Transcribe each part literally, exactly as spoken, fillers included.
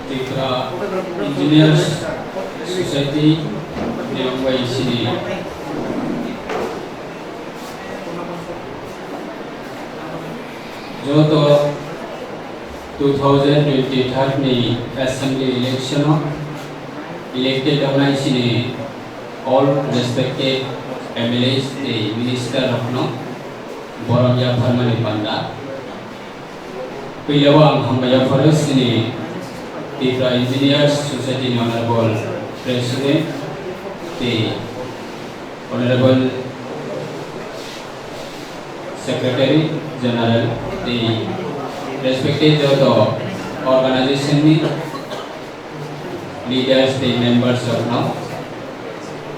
Tripura Engineers Society ni wngwi chini joto two thousand twenty-three ni assembly election o elected wngnai chini all respected M L As tei minister rokno borom yapharmani panda. Puila o ang hambai yapharo chini Tripura Engineers Society ni Honorable President tei Honorable Secretary General tei respected joto organization ni leaders tei members rokno.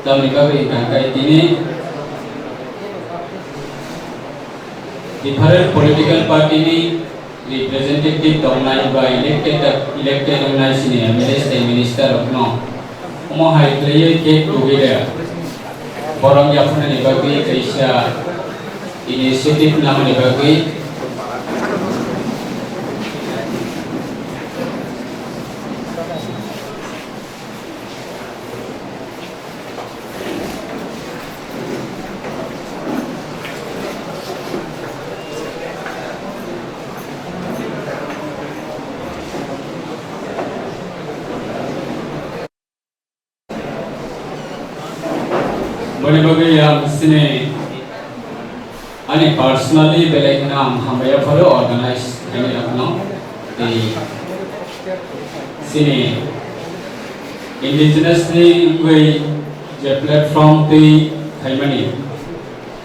Tamni bagwi hwnkha khe tini different political party ni representative tongnai ba elected, elected wngnai chini M L As tei minister rokno omo hai khlaiwi get together borom yapharnani bagwi kaisa initiative namani bagwi. Boni bagwi ang chini ani personally belai kheno ang hambai yapharo organize khainai rokno. Tei chini indigenous ni wngwi je platform twi khaimani,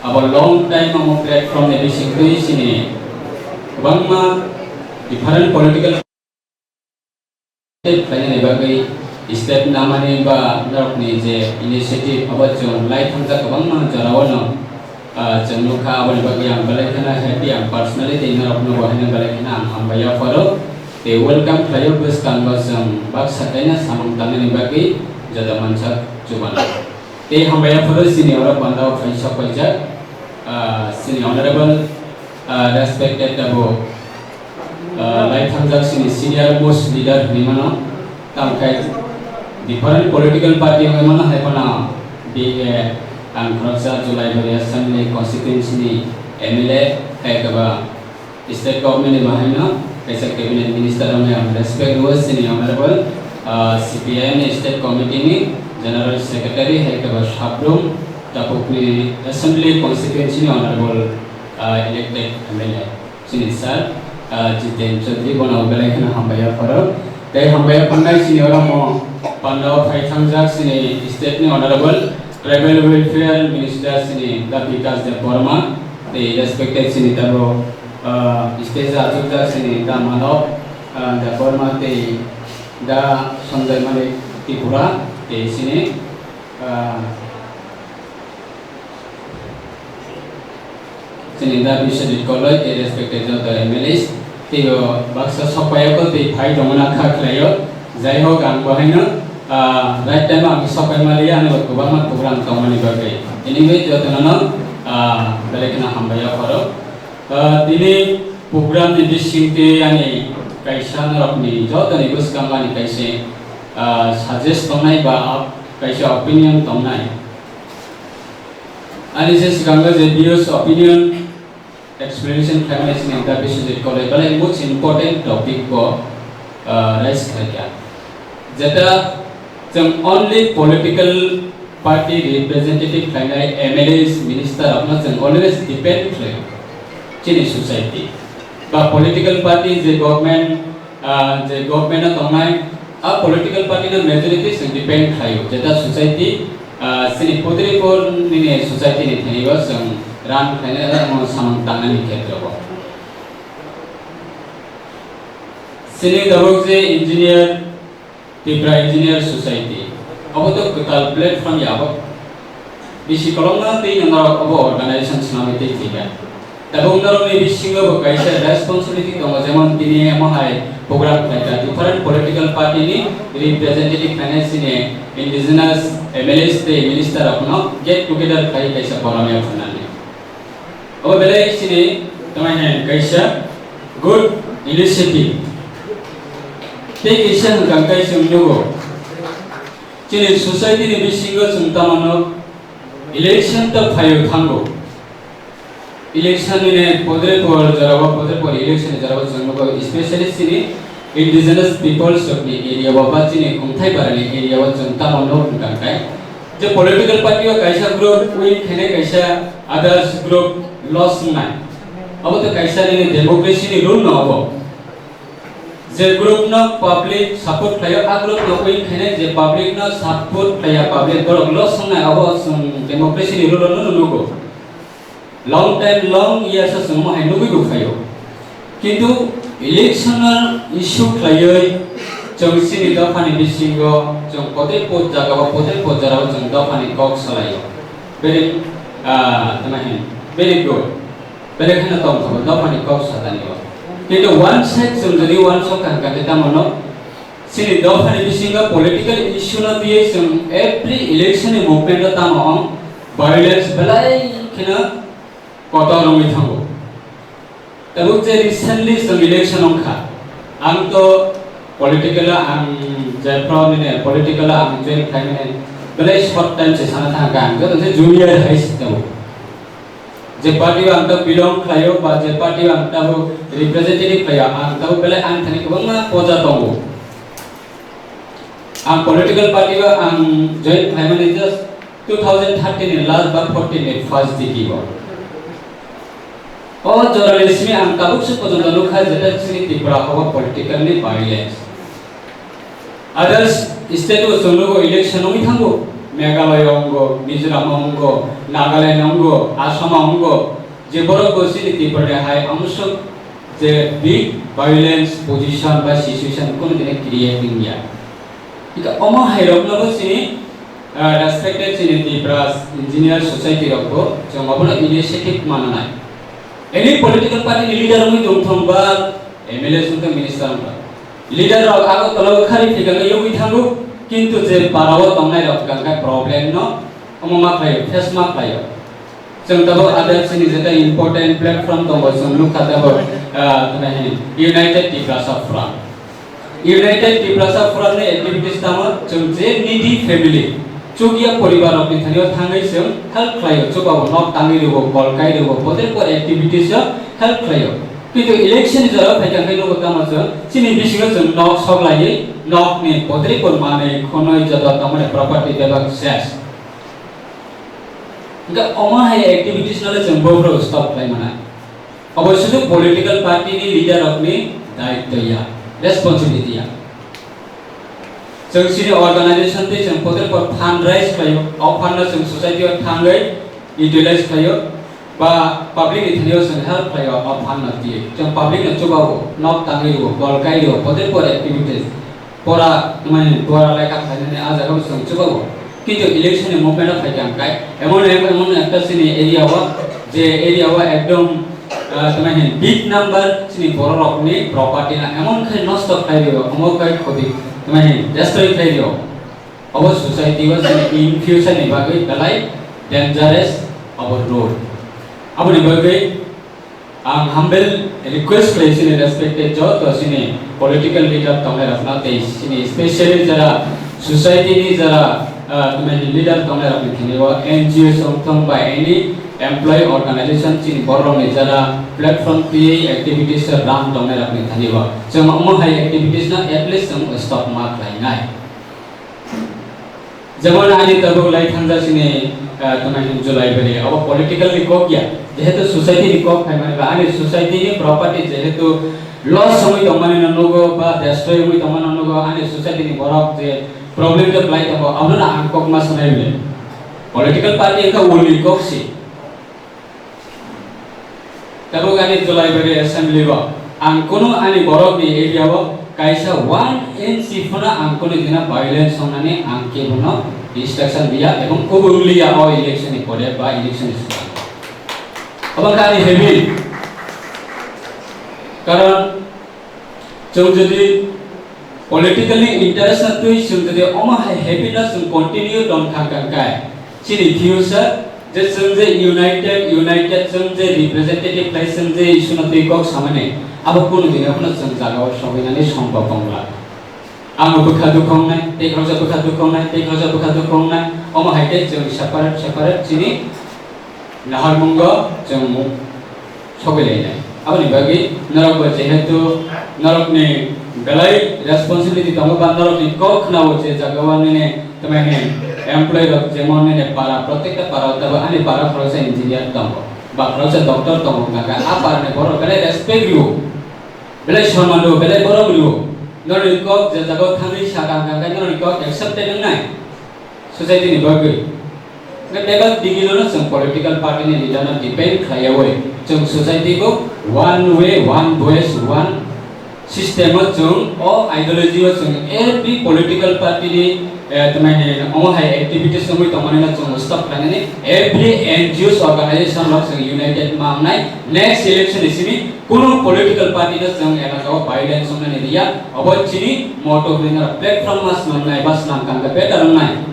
abo long time omo platform ni bisingtwi chini kwbangma different political khlainani bagwi step namani ba norokni je initiative abo chwng lai thangjak kwbangma jorao no, ah, chwng nukha, aboni bagwi ang belai kheno happy, ang personally tei norokno bo haino belai kheno ang hambai yapharo tei welcome khlaio bwskango chwng baksa kaina samung tangnani bagwi joto mansak chubano. Tei hambai yapharo chini oro pandao phai sok paijak, ah, chini honorable, ah, respected abo, ah, lai thangjak chini senior most leader hinwi mano. Tamo khe different political party wngwi mano, hai phano B A ang khoroksa Julaibari Assembly constituency ni M L A, hai khe ba State government ni bahaino kaisa cabinet minister rokno ang respect rwo, chini honorable, ah, C P I M ni state committee ni general secretary, hai khe ba Sabrum Tapukni assembly constituency ni honorable, ah, elected M L A chini sir, ah, Jiten Chaudhary, bono belai kheno hambai yapharo. Tei hambai yapharnai chini oro mo pandao phai thangjak chini state ni honorable tribal welfare minister chini da Bikash Debbarma, tei respected chini tabuk, ah, stage o achukjak chini da Manob, ah, Debbarma tei da Sanjay Malik Tripura tei chini, ah, chini da Biswajit Koloi tei respected joto M L As tei o baksa sokpaiyago tei phai tongmani kha khlaio. Jai hok, ang bo haino, ah, right time o ang sokpai maliya, ani bo kwbangma program tongmani bagwi. Anyway, jotono no, ah, belai kheno hambai yapharo. Ah, tini program ni bisingtwi ani kaisa norokni jotoni bwskango ani kaisa, ah, suggest tongnai ba, ah, kaisa opinion tongnai. Ani se swkango je views, opinion, explanation khlaimani sini da Biswajit Koloi belai most important topic bo, ah, raise khlaikha. Jeta chwng only political party representative khlainai M L As, minister rokno chwng always depend khlaio chini society. Ba political party je government, ah, je government o tongnai, a political party no majority chwng depend khlaio, jeta society, ah, chini putri pur nini society ni thani o chwng run khlainai, omo samung tangnani khetre o. Chini tabuk je engineer, Tripura Engineer Society, obo to kwtal platform ya, abo bisi kolokma twi no norok obo organization swnamwi tei thwikha. Tabuk norokni bisingo bo kaisa responsibility tongo, jemon tini omo hai program khlaikha, different political party ni representative khlainai chini indigenous M L As tei minister rokno get together khlai kaisa program ya phanani. Obo belai chini tamai hai kaisa good initiative. Tei kisa hwnkha khe chwng nugo, chini society ni bisingo chwng tamano election ta phaio thango. Election ni ne podre por jora o, podre por election ni jora o chwng nugo, especially chini indigenous peoples rok ni area o ba chini Khumthai Bara ni area o chwng tamano hwnkha khe je political party o kaisa group win khainai, kaisa others group loss wngnai. Abo to kaisa nini democracy ni rule no abo. Je group no public support khlaio, a group no win khainai, je public no support khlaiya, public borok loss wngnai, abo chwng democracy ni rule no nugo. Long time, long years o chwng mo hai nugwi bo phaio. Kintu electional issue khlaiwi chwng chini dophani bisingo chwng kote pot jaga o, kote pot jora o chwng dophani kok salaio. Very, ah, tama hin, very good. Belai kheno tongthokgo dophani kok satani o. Kintu one side chwng jodi one side kaham kaham khe tamo no, chini dophani bisingo political issue no twiwi chwng every election ni movement o tamo ong violence belai kheno kotor wngwi thango. Tabuk je recently chwng election wngkha, ang to political o ang jephru nini political o ang join khlaimani belai short time se sana thangkha, ang joto se junior hai se tabuk. Je party o ang ta belong khlaio ba je party o ang ta bo representative khlaio, ang ta bo belai ang thani kwbangma poja tongo. Ang political party o ang join khlaimani just two thousand thirteen ni last ba fourteen ni first diki o. O jorani simi ang tabuk se pojonto nukha jeta chini Tripura o political ni violence. Others state o chwng nugo election wngwi thango, Meghalaya wngo, Mizoram wngo, Nagaland wngo, Assam wngo, je borok bo chini Tripura ni hai amsuk je big violence position ba situation kono dine create wngya. Ika omo hai rok no bo chini, ah, respected chini Tripura Engineer Society rok bo chwng obono initiative mananai. Any political party ni leader wngwi tongthong ba M L A wngthong, minister wngthong. Leader rok Agartala o khari phikangwi yogwi thango, kintu je para o tongnai rok hwnkha khe problem no omo ma khlaio, face ma khlaio. Chwng tabuk other chini jeta important platform tongo, chwng nukha tabuk, ah, tamo hini United Tiprasa Forum. United Tiprasa Forum ni activities tamo chwng je needy family, chukya poribar rok ni thani o thangwi chwng help khlaio, chubago nok tangwi rwo, kol kai rwo, bote por activities o help khlaio. Kintu election ni jora phai kha khe nugo tamo chwng chini bisingo chwng nok sok laiwi nok ni bote por manwi khwnwi joto tamo ni property bebak ses. Hingke omo hai activities no le chwng bobrok stop khlai mana. Obo sudu political party ni leader rok ni daityo ya, responsibility ya. Chwng chini organization tei chwng potel por fund raise khlaio, o fund no chwng society o thangwi utilize khlaio, ba public ni thani o chwng help khlaio, o fund no twiwi. Chwng public no chubago, nok tangwi rwo, kol kai rwo, potel por activities. Pora, mane, pora lekha khlainani ah jaga bo chwng chubago. Kintu election ni movement o phai kha kai, emon, emon ekta chini area o, je area o ekdom, ah, tamo hin big number chini borok rok ni property na emon khai nosto khai rio, omo khai khoti, tamo hin destroy khai rio. Obo society o chini in future ni bagwi belai dangerous obo role. Aboni bagwi ang humble request khlai chini respected joto chini political leader tongnai rokno tei chini specially jara society ni jara, ah, tamo hin leader tongnai rokni thani o N G O songthong ba any employee organization chini borok ni jara platform twiwi activities run tongnai rokni thani o chwng omo hai activities no at least chwng stop ma khlainai. Jemon ani tabuk lai thangja chini, ah, tamo hin July bari, abo political ni kok ya, jehetu society ni kok phaimani ba ani society ni property jehetu loss wngwi tongmani no nugo ba destroy wngwi tongmani no nugo, ani society ni borok je problem je khlai tongo, abono no ang kok ma sanai bile. Political party wngkha uni kok si. Tabuk ani July bari assembly o ang kunu ani borok ni area o kaisa one inch phano ang kunu dina violence songnani ang kebono instruction diya ebong kubung liya o election ni pore ba election ni swkang. Obo kha ani habit. Karon chwng jodi politically interest no twi chwng jodi omo hai habit no chwng continue tong thang kha kai, chini future je chwng je united, united chwng je representative khlai chwng je issue no twi kok samani, abo kunu dino phano chwng jaga o sobainani sombhob wngla. Ang bwkha dukhu wngnai, tei khoroksa bwkha dukhu wngnai, tei khoroksa bwkha dukhu wngnai. Omo hai khe chwng separate, separate chini naharmungo chwng mu-, sogwi lainai. Aboni bagwi norok bo jehetu norokni belai responsibility tongo ba norokni kok khwnao je jagao nini tamo hwn employee rok jemon nini para, protekta para o tabuk ani para khoroksa engineer tongo ba khoroksa doctor tongo, hwnkha khe a para ni borok belai respect rwo, belai sonman rwo, belai borom rwo. Norokni kok je jagao thangwi sakha, hwnkha khe norokni kok accepted wngnai society ni bagwi. Hwnkhe bebak digino no chwng political party ni leader no depend khlaiyaui chwng society bo one way, one voice, one system o chwng o ideology o chwng every political party ni, eh, tamo hwn omo hai activities wngwi tongmani no chwng stop khlainani, every N G Os organization rok chwng united ma wngnai. Next election ni simi kunu political party no chwng elaka o violence wngnani riya, obo chini motto hwnwi no platform ma swnamnai ba swnam kangkhe better wngnai.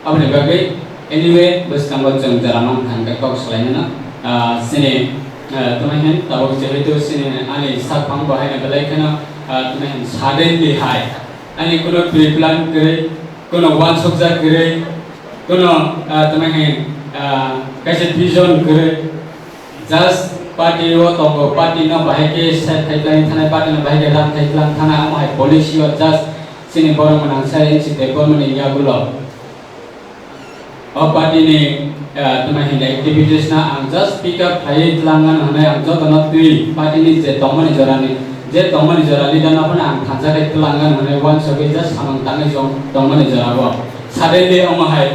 Aboni bagwi, anyway, bwskango chwng jora man kha hwnkhe kok salainano, ah, chini, ah, tamo hwn tabuk jehetu chini ani sak phang bo haino belai kheno, ah, tamo hwn suddenly hai ani kuno pre-plan kwrwi, kuno uansukjak kwrwi, kuno, ah, tamo hwn, ah, kaisa vision kwrwi, just party o tongo, party no bahai khe set khai tlang thanai, party no bahai khe ran khai tlang thanai, amo hai policy o just chini borok mwnang sai N C P borok ni yagulo. O party ni, ah, tamo hwn activities no ang just pick up khlaiwi tlang mano hwnwi ang jotono twi party ni je tongmani jora ni, je tongmani jora leader no phano ang thansa khe tlang mano hwnwi uansugwi just samung tangwi jong tongmani jora o. Suddenly omo hai,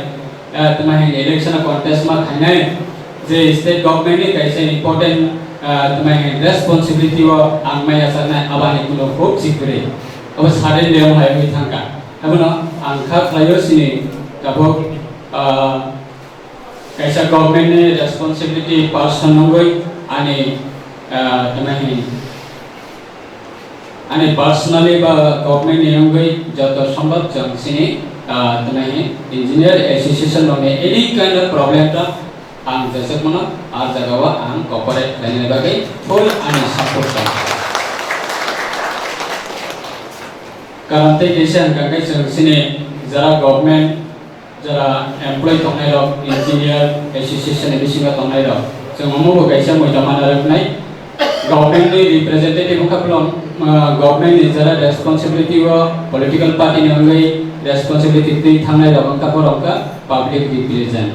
ah, tamo hwn election o contest ma khainai je state government ni kaisa important, ah, tamo hwn responsibility o ang maya saknai abani kuno huk si kwrwi. Abo suddenly omo hai wngwi thangkha. Abono ang kha khlaio chini tabuk, ah, kaisa government ni responsibility person wngwi ani, ah, tamo hwn, ani personally ba government ni wngwi joto sombhob chwng chini, ah, tamo hwn engineer association rokni any kind of problem rok ang jeswk mano, ah jaga o ang cooperate khlainani bagwi full ani support tongo. Karon tei kaisa hwnkha khe chwng chini jara government, jara employee tongnai rok, engineer association ni bisingo tongnai rok, chwng omo bo kaisa moita mana rwknai. Government ni representative wngkha phano, ah, government ni jara responsibility o political party ni wngwi responsibility twi thangnai rok wngkha, borok wngkha public represent.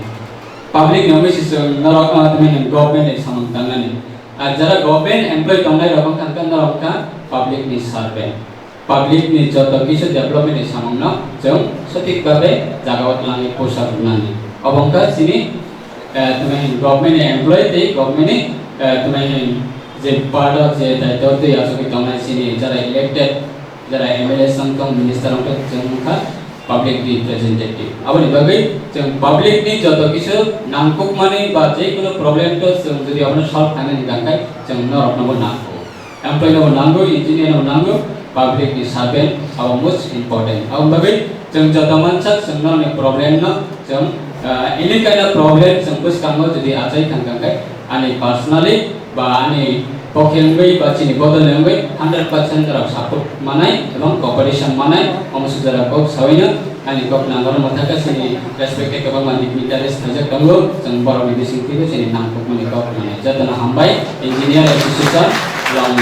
Public ni wngwi se chwng norok, ah, tamo hwn government ni samung tangnani. Ah, jara government employee tongnai rok wngkha norok wngkha public ni servant. Public ni joto kisu development ni samung no chwng sothik babe jaga o twlangwi push up rwnani. Obo wngkha chini, eh, tamo hwn government ni employee tei government ni, eh, tamo hwn je part o je daityo twi achugwi tongnai chini jara elected, jara M L A wng tong, minister wng tong, chwng wngkha public representative. Aboni bagwi chwng public ni joto kisu nangkukmani ba je kunu problem to chwng jodi abono solve khainani hwnkha khe chwng norok no bo nangkuk. Employee no bo nango, engineer no bo nango, public ni servant abo most important. Aboni bagwi chwng joto mansak chwng norokni problem no chwng, ah, any kind of problem chwng bwskango jodi achai thang kha khe ani personally ba ani pokhe wngwi ba chini bodol wngwi hundred percent rok support manai ebong cooperation manai omo sujara kok sawino ani kok nangor motha khe chini respected kwbangma dignitaries khaijak tongo, chwng borokni bisingtwibo chini nangkukmani kok manai. Jotono hambai, engineer association long.